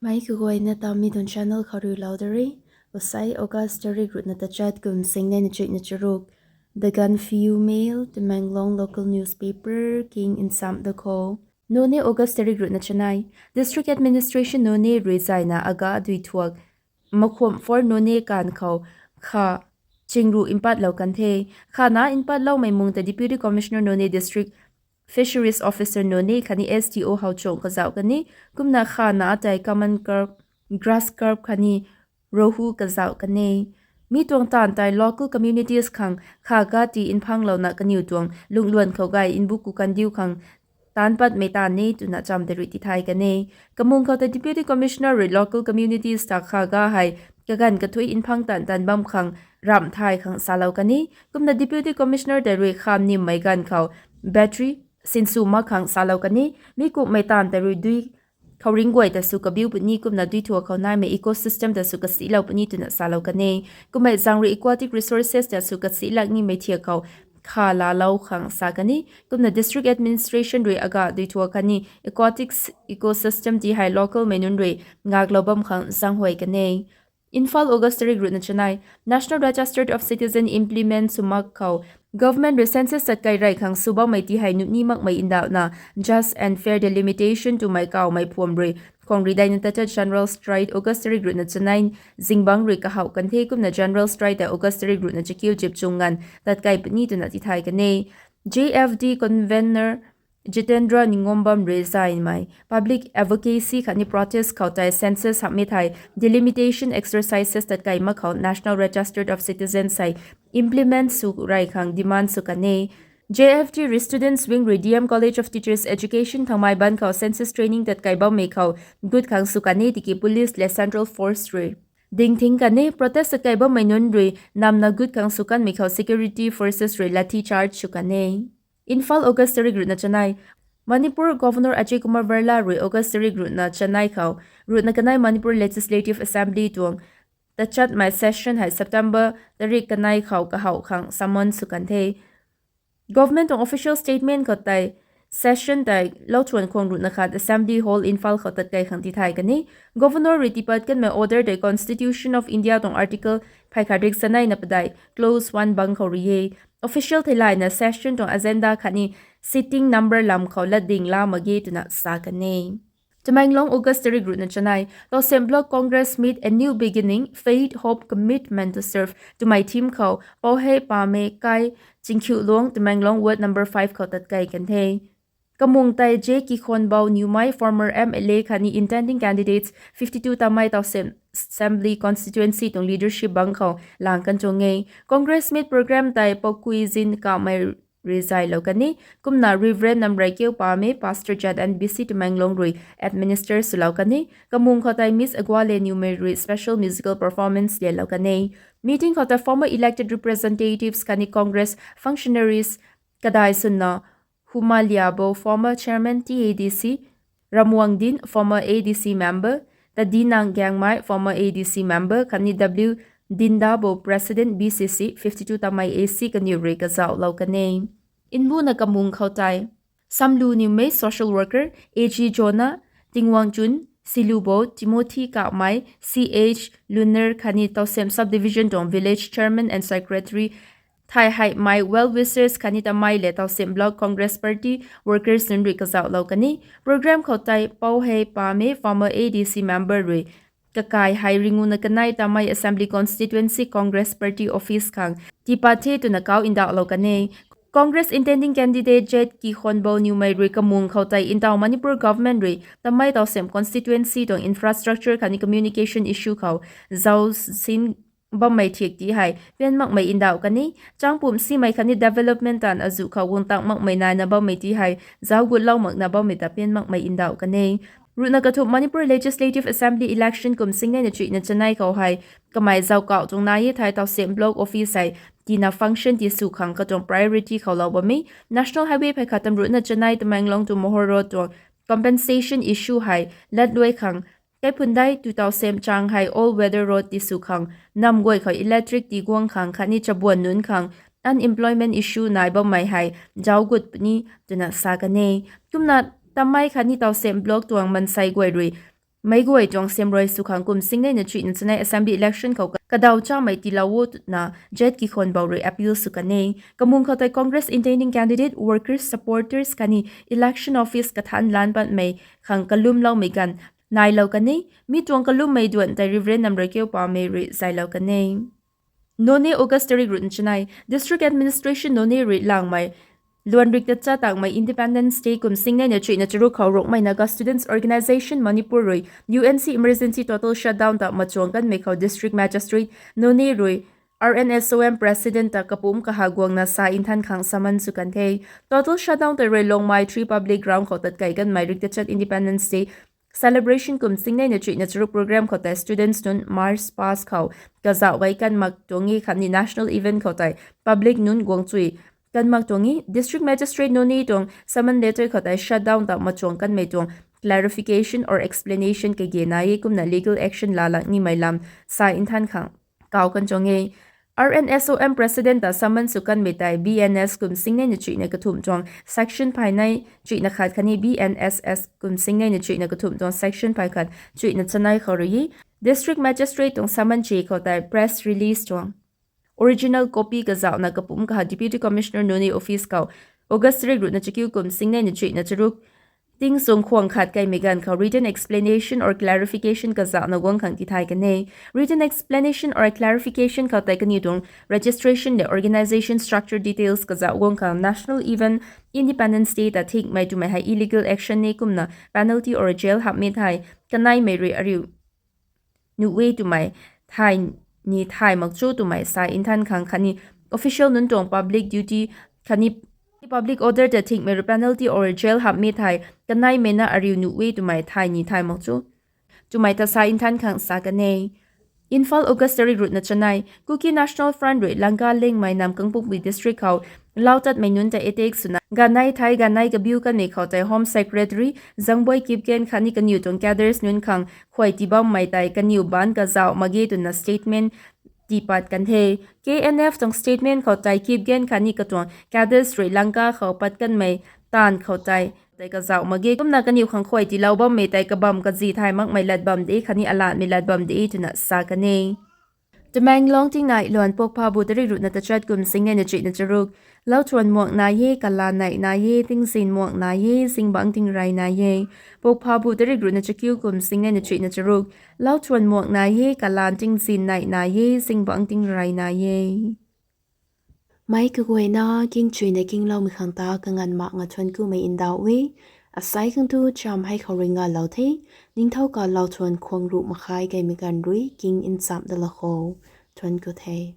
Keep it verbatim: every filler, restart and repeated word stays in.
Mei kaguayna ta mi tuang channel khou riulou da re. Asai August tarik ruhna tachat kum singnei na chuihna charuk. The Gaanphiu Mail, Tamenglong local newspaper king nsam da khou. Noney, August tarik ruhna chanei. District Administration Noney rui zayna aga dui thuak Makhwam for Noney kan khou kha chingru mpatlou kan the. Kha na mpatloumei mung ta Deputy Commissioner Noney, District Fisheries Officer Noney khatni S D O howchang kazauh kan e. Kumna kha na tei common carp, grass carp khatni rohu kazauh kan e. Mi tuang taanv tei local communities khang kha ga ti nphanglouna kaniw tuang lungluan khou gay nbu ku kandiu khang taanc patmei taanv e twna cham tei rui tithay kan e. Kamung khou tei Deputy Commissioner rui local communities ta kha ga hei kaganv kathuic nphang tan tan bam khang ramh thay khang salou kan e. Kumna Deputy Commissioner tei rui kham nimmei ganv khou battery sinsw mak khang salou kan e. Mi kumhmei taanv tei rui dui khou ringc guay ta sw kabiu puni, kumna dui thuak khou naimei ecosystem ta sw kasilou puni twna salou kan e. Kummei zaeng rui aquatic resources ta sw kasilak nimei thiak khou kha laalou khang sa kan e. Kumna District Administration rui aga dui thuak khatni aquatic ecosystem ti hei local mei nunc rui ngaklou bam khang zaenghuay kan e. Imphal, August tarik ruhna chanei. National Register of Citizen implement sw mak khou government rui census tatkei rey khang sw bammei ti hei nuhni makmei ndauhna just and fair delimitation twmei kawmei phuam rui khwang ridaina tachat General Strike August tarik ruhna chanei zingbangc rui kahowh kan the. Kumna General Strike tei August tarik ruhna chakiu zip chung nganv tatkei puni twna tithay kan e. J F D convenor Jitendra Ningombam rui zaymei public advocacy khatni protest khou tei census hamhmei thei delimitation exercises tatkei mak khou National Register of Citizens hei implement sw rey khang demand sw kan e. J F D rui students wing rui D M College of Teachers Education Thangmaiban khou census training tatkei bammei khou gut khang sw kan e tiki police lev central force rui dingthing kan e. Protest tatkei bammei nunc rui namna gut khang sw kanmei khou security forces rui lathi charge sw kan e. Imphal, August tarik ruhna chanei. Manipur Governor Ajay Kumar Bhalla rui August tarik ruhna chanei khou ruhna kanei Manipur Legislative Assembly tuang tachatmei session hei September tarik kanei khou kahowh khang summon sw kan the. Government tuang official statement khou tei session tei louchwan khwang ruhna khat Assembly Hall Imphal khou tatkei khang tithay kan e. Governor rui tiipat kanmei order tei Constitution of India tuang article phay khat rik chanei na padeih clause one bang khou rui e. Official theilayna session tuang agenda khatni sitting number lam khou latding la mak ge twna sa kan e. Tamenglong, August tarik ruhna chanei. Tawsem Block Congress Meet, A New Beginning, Faith, Hope, Commitment to Serve twmei theme khou Pouhey Pamei Kai, Chingkhiuluang, Tamenglong Ward number five khou tatkei kan the. Kamung tei J Kikhonbou Newmai, former M L A khatni intending candidates fifty-two Tamei Tawsem Assembly Constituency tuang leadership bang khou lang kan tuang e. Congress Meet program tei Poukui Zin Kamei rui zaylou kan e. Kumna Reverend Namrei Keu Pamei, Pastor Jan N B C Tamenglong rui administer swlou kan e. Kamung khou tei Miss Agwale Newmei rui special musical performance lelou kan e. Meeting khou tei former elected representatives khatni Congress functionaries kadai swna Humaliabo, former chairman T A D C, Ramwangdin, former A D C member, Tadinang Gangmei, former A D C member khatni W Dindabo, president B C C fifty-two Tamei A C kaniw rui kazauhlou kan e. Mbuna kamung khou tei Samlu Newmei, social worker A G Jona, Tingwangchun Silubo, Timothy Kamei, C H Lunar khatni Tawsem subdivision tuang village chairman and secretary, Thai Haimei, well wishers khatni Tamei lev Tawsem Block Congress Party workers nunc rui kazauhlou kan e. Program khou tei Pouhey Pamei, former A D C member rui kakai hei ringuna kanei Tamei Assembly Constituency Congress Party office khang tiipat the twna kau ndauhlou kan e. Congress intending candidate J Kikhonbou Newmei rui kamung khou tei ntaw Manipur government rui Tamei Tawsem constituency tuang infrastructure khatni communication issue khou zauc sin bammei thiak ti hei pian makmei ndauh kan e. Changpumc simei khatni development taanv azuh khou guang tang makmei naina bammei ti hei zauc gutlou makna bammei ta pian makmei ndauh kan e. Ruhna kathumh Manipur Legislative Assembly election kum singnei na chuihna chanei khou hei kamei zauc kauh tuang nai e thei Tawsem Block Office hei tina function ti sw khang katuang priority khou lou bam e. National Highway phay khat tam ruhna chanei Tamenglong to Moho Road tuang compensation issue hei latluai khang kaiphundai tu Tawsem chang hei all weather road ti sw khang, nam guay khou electric ti guang khang khatni chabuan nunc khang unemployment issue nai bammei hei zauc gut puni twna sa kan e. Kumna Tamei khatni Tawsem Block tuang mansei guay rui meic guay tuang siamruai sw khang kum singneina chuihna chanei assembly election khou kadaw chamei tiilou o twna Jet Kikhonbou rui appeal sw kan e. Kamung khou tei Congress intending candidate, workers, supporters khatni election office kathanc lan patmei khang kalumloumei ganv nailou kan e. Mi tuang kalummei duan tei Reverend Namruikiu Pamei rui zaylou kan e. Noney, August tarik ruhna chanei. District Administration Noney rui langmei luan rik tachat tangmei Independence Day kum singneina chuihna charuk khou Rongmei Naga Students Organisation Manipur rui U N C emergency total shutdown ta machuang kanmei khou District Magistrate Noney rui R N S O M President ta kapumc kaha guangna sa nthan khang summon sw kan the. Total shutdown tei rui Longmai three public ground khou tatkei kanmei rik tachat Independence Day celebration kum singneina chuihna charuk program khou tei students nunc march past khou kazauh gay kan mak tuang e khatni national event khou tei public nunc guang chuy kan mak tuang e. District Magistrate Noney tuang summon letter khou tei shutdown ta machuang kanmei tuang clarification or explanation kage nai e kumna legal action laalak nimei lam sa nthan khang kau kan tuang e. R N S O M President ta summon sw kanmei tei B N S kum singneina chuihna kathumh tuang section phay nei chuihna khat khatni B N S S kum singneina chuihna kathumh tuang section phay khat chuihna chanei khou rui e. District Magistrate tuang summon che khou tei press release tuang original copy kazauhna kapumc kaha Deputy Commissioner Noney office khou August tarik ruhna chakiu kum singneina chuihna charuk tingchung khwang khat kaimei ganv khou written explanation or clarification kazauhna guang khang tithay kan e. Written explanation or clarification khou tei kaniw tuang registration le organisation structure details kazauh guang khang national event Independence Day ta thingmei twmei hei illegal action e kumna penalty or jail hapmei thei kaneimei rui ariu nuh e twmei thay ni thay mak cho twmei sa nthan khang khatni official nunc tuang public duty khatni public order ta thingmei rui penalty or jail hapmei thei kaneimei na ariu nuh e twmei thay ni thay mak cho twmei ta sa nthan khang sa kan e. Imphal, August tarik ruhna chanei. Kuki National Front rui Lanka Lengmei Namkangpokpi District khou lau tatmei nunc ta attack swna ganei thei ganei kabiu kanmei khou tei Home Secretary Zangboi Kipgen khatni kaniw tuang cadres nunc khang khuay tii bammei tei kaniw baanc kazauh mak ge twna statement tii pat kan the. K N F tuang statement khou tei Kipgen khatni katuang cadres rui Lanka khou pat kanmei taanv khou tei tei kazauh mak ge kumna kaniw khang khuay tiilou bammei tei kabam kazi thay makmei lat bam de khatni alatmei lat bam de twna sa kan e. Tamenglong tingnai luan. Pokphabu tarik ruhna tachat kum singneina chuihna charuk. Lauthuan muang nai e, kalan neih nai e, tingzin muang nai e, zingbangc tingrey nai e. Pokphabu tarik ruhna chakiu kum singneina chuihna charuk. Lauthuan muang nai e, kalan tingzin neih nai e, zingbangc tingrey nai e. Meic kaguayna kingchuina kingloumei khang ta kanganv mak nga thuanckumei ndauh e. Asai khang tu cham hei khou rui ngalou the. Ningthau ka lauthuan khwang ruh makhai kaimei ganv rui king nchamh dala khou thuancku the.